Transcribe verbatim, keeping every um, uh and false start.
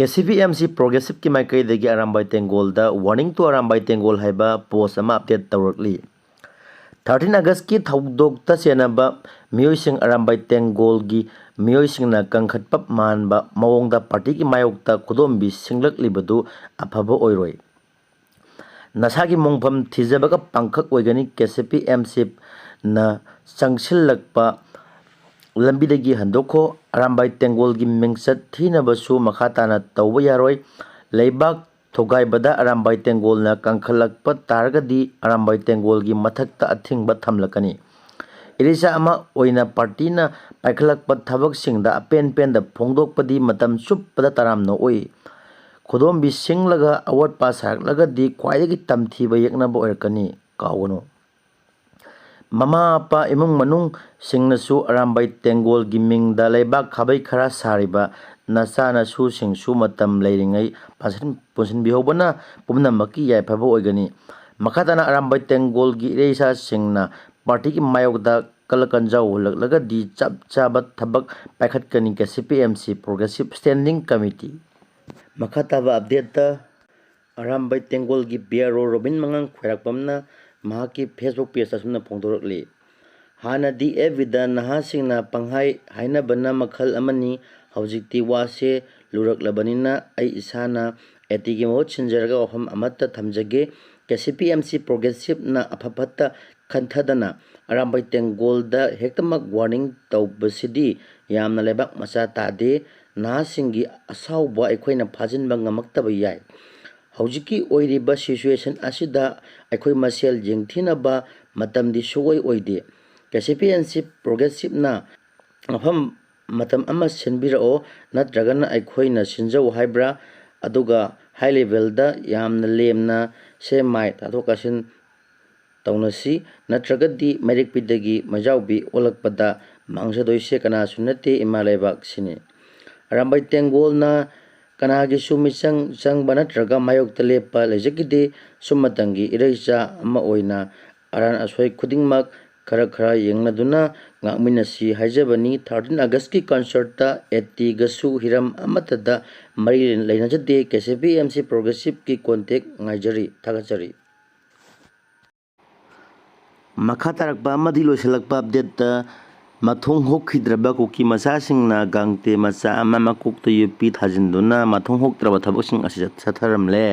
ꯀꯦ C P M ꯁꯤ ꯄ꯭ꯔꯣꯒ꯭ꯔꯦꯁꯤꯞꯀꯤ ꯃꯥꯏꯀꯩꯗꯒꯤ Arambai ꯇꯦꯡꯒꯣꯜꯗ "Warning to Arambai ꯇꯦꯡꯒꯣꯜ" ꯍꯥꯏꯕ ꯄꯣꯁ ꯑꯃ ꯑꯞꯗꯦꯠ ꯇꯧꯔꯛꯂꯤ꯫ ꯊꯥꯔꯇꯤꯟ ꯑꯥꯒꯁꯀꯤ ꯊꯧꯗꯣꯛꯇ ꯆꯦꯟꯅꯕ ꯃꯤꯑꯣꯏꯁꯤꯡ ꯑꯔꯥꯝꯕꯥꯏ ꯇꯦꯡꯒꯣꯜꯒꯤ ꯃꯤꯑꯣꯏꯁꯤꯡꯅ ꯀꯟꯈꯠꯄ ꯃꯥꯟꯕ ꯃꯑꯣꯡꯗ ꯄꯥꯔꯇꯤꯒꯤ ꯃꯥꯌꯣꯛꯇ ꯈꯨꯗꯣꯝꯕꯤ ꯁꯤꯡꯂꯛꯂꯤꯕꯗꯨ ꯑꯐꯕ ꯑꯣꯏꯔꯣꯏ꯫ ꯅꯁꯥꯒꯤ ꯃꯣꯡꯐꯝ ꯊꯤꯖꯕꯒ ꯄꯥꯡꯈꯛ ꯑꯣꯏꯒꯅꯤ꯫ ꯀꯦ ꯁꯤ ꯄꯤ ꯑꯦꯝ ꯁꯤꯞꯅ ꯆꯪꯁꯤꯜꯂꯛꯄ ꯂꯝꯕꯤꯗꯒꯤ ꯍꯟꯗꯣꯛꯈꯣ꯫ ꯑꯔꯥꯝꯕꯥꯏ ꯇꯦꯡꯒꯣꯜꯒꯤ ꯃꯤꯡꯆꯠ ꯊꯤꯅꯕꯁꯨ ꯃꯈꯥ ꯇꯥꯅ ꯇꯧꯕ ꯌꯥꯔꯣꯏ꯫ ꯂꯩꯕꯥꯛ ꯊꯣꯒꯥꯏꯕꯗ ꯑꯔꯥꯝꯕꯥꯏ ꯇꯦꯡꯒꯣꯜꯅ ꯀꯟꯈꯠꯂꯛꯄ ꯇꯥꯔꯒꯗꯤ ꯑꯔꯥꯝꯕꯥꯏ ꯇꯦꯡꯒꯣꯜꯒꯤ ꯃꯊꯛꯇ ꯑꯊꯤꯡꯕ ꯊꯝꯂꯛꯀꯅꯤ꯫ ꯏꯔꯩꯆꯥ ꯑꯃ ꯑꯣꯏꯅ ꯄꯥꯔꯇꯤꯅ ꯄꯥꯏꯈꯠꯂꯛꯄ ꯊꯕꯛꯁꯤꯡꯗ ꯑꯄꯦꯟ ꯄꯦꯟꯗ ꯐꯣꯡꯗꯣꯛꯄꯗꯤ ꯃꯇꯝ ꯆꯨꯞꯄꯗ ꯇꯔꯥꯝꯅ ꯑꯣꯛꯏ꯫ ꯈꯨꯗꯣꯝꯕꯤ ꯁꯤꯡꯂꯒ ꯑꯋꯥꯠꯄ ꯁꯥꯔꯛꯂꯒꯗꯤ ꯈ꯭ꯋꯥꯏꯗꯒꯤ ꯇꯝꯊꯤꯕ ꯌꯦꯛꯅꯕ ꯑꯣꯏꯔꯛꯀꯅꯤ, ꯀꯥꯎꯒꯅꯨ꯫ ꯃꯃꯥ ꯃꯄꯥ, ꯏꯃꯨꯡ ꯃꯅꯨꯡꯁꯤꯡꯅꯁꯨ ꯑꯔꯥꯝꯕꯥꯏ ꯇꯦꯡꯒꯣꯜꯒꯤ ꯃꯤꯡꯗ ꯂꯩꯕꯥꯛ ꯈꯥꯕꯩ ꯈꯔ ꯁꯥꯔꯤꯕ ꯅꯆꯥ ꯅꯁꯨꯁꯤꯡꯁꯨ ꯃꯇꯝ ꯂꯩꯔꯤꯉꯩ ꯄꯥꯟꯁꯤꯟ-, ꯄꯨꯟꯁꯤꯟꯕꯤꯍꯧꯕꯅ ꯄꯨꯝꯅꯃꯛꯀꯤ ꯌꯥꯏꯐꯕ ꯑꯣꯏꯒꯅꯤ꯫ ꯃꯈꯥ ꯇꯥꯅ ꯑꯔꯥꯝꯕꯥꯏ ꯇꯦꯡꯒꯣꯜꯒꯤ ꯏꯔꯩꯆꯥꯁꯤꯡꯅ ꯄꯥꯔꯇꯤꯒꯤ ꯃꯥꯌꯣꯛꯇ ꯀꯂ ꯀꯟꯖꯥꯎ ꯍꯨꯜꯂꯛꯂꯒꯗꯤ ꯆꯞ ꯆꯥꯕ ꯊꯕꯛ ꯄꯥꯏꯈꯠꯀꯅꯤ꯫ K C P M C progressive standing committee. ꯃꯈꯥ ꯇꯥꯕ ꯑꯞꯗꯦꯠꯇ ꯑꯔꯥꯝꯕꯥꯏ ꯇꯦꯡꯒꯣꯜꯒꯤ ꯄꯤ ꯑꯥꯔ ꯑꯣ ꯔꯣꯕꯤꯟ ꯃꯉꯥꯡ ꯈ꯭ꯋꯥꯏꯔꯥꯛꯄꯝꯅ ꯃꯍꯥꯛꯀꯤ ꯐꯦꯁꯕꯨꯛ ꯄꯦꯖꯇ ꯑꯁꯨꯝꯅ ꯐꯣꯡꯗꯣꯔꯛꯂꯤ꯫ ꯍꯥꯟꯅꯗꯤ ꯑꯦꯐ ꯕꯤꯗ ꯅꯍꯥꯁꯤꯡꯅ ꯄꯪꯍꯥꯏ ꯍꯥꯏꯅꯕꯅ ꯃꯈꯜ ꯑꯃꯅꯤ, ꯍꯧꯖꯤꯛꯇꯤ ꯋꯥꯁꯦ ꯂꯨꯔꯛꯂꯕꯅꯤꯅ ꯑꯩ ꯏꯁꯥꯅ ꯑꯦꯇꯤꯒꯤ ꯃꯍꯨꯠ ꯁꯤꯟꯖꯔꯒ ꯋꯥꯐꯝ ꯑꯃꯠꯇ ꯊꯝꯖꯒꯦ꯫ ꯀꯦ ꯁꯤ ꯄꯤ ꯑꯦꯝ ꯁꯤ ꯄ꯭ꯔꯣꯒ꯭ꯔꯦꯁꯤꯞꯅ ꯑꯐ ꯐꯠꯇ ꯈꯟꯊꯗꯅ ꯑꯔꯥꯝꯕꯥꯏ ꯇꯦꯡꯒꯣꯜꯗ ꯍꯦꯛꯇꯃꯛ ꯋꯥꯔꯅꯤꯡ ꯇꯧꯕꯁꯤꯗꯤ ꯌꯥꯝꯅ ꯂꯩꯕꯥꯛ ꯃꯆꯥ ꯇꯥꯗꯦ꯫ ꯅꯍꯥꯁꯤꯡꯒꯤ ꯑꯁꯥꯎꯕ ꯑꯩꯈꯣꯏꯅ ꯐꯥꯖꯤꯟꯕ ꯉꯝꯃꯛꯇꯕ ꯌꯥꯏ꯫ ꯍꯧꯖꯤꯛꯀꯤ ꯑꯣꯏꯔꯤꯕ ꯁꯤꯆꯨꯋꯦꯁꯟ ꯑꯁꯤꯗ ꯑꯩꯈꯣꯏ ꯃꯁꯦꯜ ꯌꯦꯡꯊꯤꯅꯕ ꯃꯇꯝꯗꯤ ꯁꯨꯛꯑꯣꯏ ꯑꯣꯏꯗꯦ꯫ ꯀꯦ ꯁꯤ ꯄꯤ ꯑꯦꯝ ꯁꯤ ꯄ꯭ꯔꯣꯒ꯭ꯔꯦꯁꯤꯞꯅ ꯃꯐꯝ ꯃꯇꯝ ꯑꯃ ꯁꯤꯟꯕꯤꯔꯛꯑꯣ, ꯅꯠꯇ꯭ꯔꯒꯅ ꯑꯩꯈꯣꯏꯅ ꯁꯤꯟꯖꯧ ꯍꯥꯏꯕ꯭ꯔꯥ? ꯑꯗꯨꯒ ꯍꯥꯏ ꯂꯦꯚꯦꯜꯗ ꯌꯥꯝꯅ ꯂꯦꯝꯅ ꯁꯦ ꯃꯥꯏ ꯇꯥꯊꯣꯛ ꯇꯥꯁꯤꯟ ꯇꯧꯅꯁꯤ, ꯅꯠꯇ꯭ꯔꯒꯗꯤ ꯃꯩꯔꯤꯛꯄꯤꯗꯒꯤ ꯃꯩꯖꯥꯎꯕꯤ ꯑꯣꯜꯂꯛꯄꯗ ꯃꯥꯡꯖꯗꯣꯏꯁꯦ ꯀꯅꯥꯁꯨ ꯅꯠꯇꯦ, ꯏꯃꯥ ꯂꯩꯕꯥꯛꯁꯤꯅꯤ꯫ ꯑꯔꯥꯝꯕꯥꯏ ꯇꯦꯡꯒꯣꯜꯅ ꯀꯅꯥꯒꯤꯁꯨ ꯃꯤꯆꯪ ꯆꯪꯕ ꯅꯠꯇ꯭ꯔꯒ ꯃꯥꯌꯣꯛꯇ ꯂꯦꯞꯄ ꯂꯩꯖꯈꯤꯗꯦ꯫ ꯁꯨꯝꯃꯇꯪꯒꯤ ꯏꯔꯩꯆꯥ ꯑꯃ ꯑꯣꯏꯅ ꯑꯔꯥꯟ ꯑꯁꯣꯏ ꯈꯨꯗꯤꯡꯃꯛ ꯈꯔ ꯈꯔ ꯌꯦꯡꯅꯗꯨꯅ ꯉꯥꯛꯃꯤꯟꯅꯁꯤ ꯍꯥꯏꯖꯕꯅꯤ꯫ ꯊꯥꯔꯇꯤꯟ ꯑꯥꯒꯁꯀꯤ ꯀꯟꯁꯔꯠꯇ ꯑꯦꯇꯤꯒꯁꯨ ꯍꯤꯔꯝ ꯑꯃꯠꯇꯗ ꯃꯔꯤ ꯂꯩꯅꯖꯗꯦ꯫ ꯀꯦ ꯁꯤ ꯄꯤ ꯑꯦꯝ ꯁꯤ ꯄ꯭ꯔꯣꯒ꯭ꯔꯦꯁꯤꯞꯀꯤ ꯀꯣꯟꯇꯦꯛ ꯉꯥꯏꯖꯔꯤ꯫ ꯊꯥꯒꯠꯆꯔꯤ꯫ ꯃꯈꯥ ꯇꯥꯔꯛꯄ ꯑꯃꯗꯤ ꯂꯣꯏꯁꯤꯜꯂꯛꯄ ꯑꯞꯗꯦꯠꯇ, ꯃꯊꯣꯡ ꯍꯨꯛꯈꯤꯗ꯭ꯔꯕ ꯀꯨꯀꯤ ꯃꯆꯥꯁꯤꯡꯅ ꯒꯥꯡꯇꯦ ꯃꯆꯥ ꯑꯃ ꯃꯀꯣꯛꯇ ꯌꯣꯠꯄꯤ ꯊꯥꯖꯤꯟꯗꯨꯅ ꯃꯊꯣꯡ ꯍꯨꯛꯇ꯭ꯔꯕ ꯊꯕꯛꯁꯤꯡ ꯑꯁꯤ ꯆꯠꯊꯔꯝꯂꯦ꯫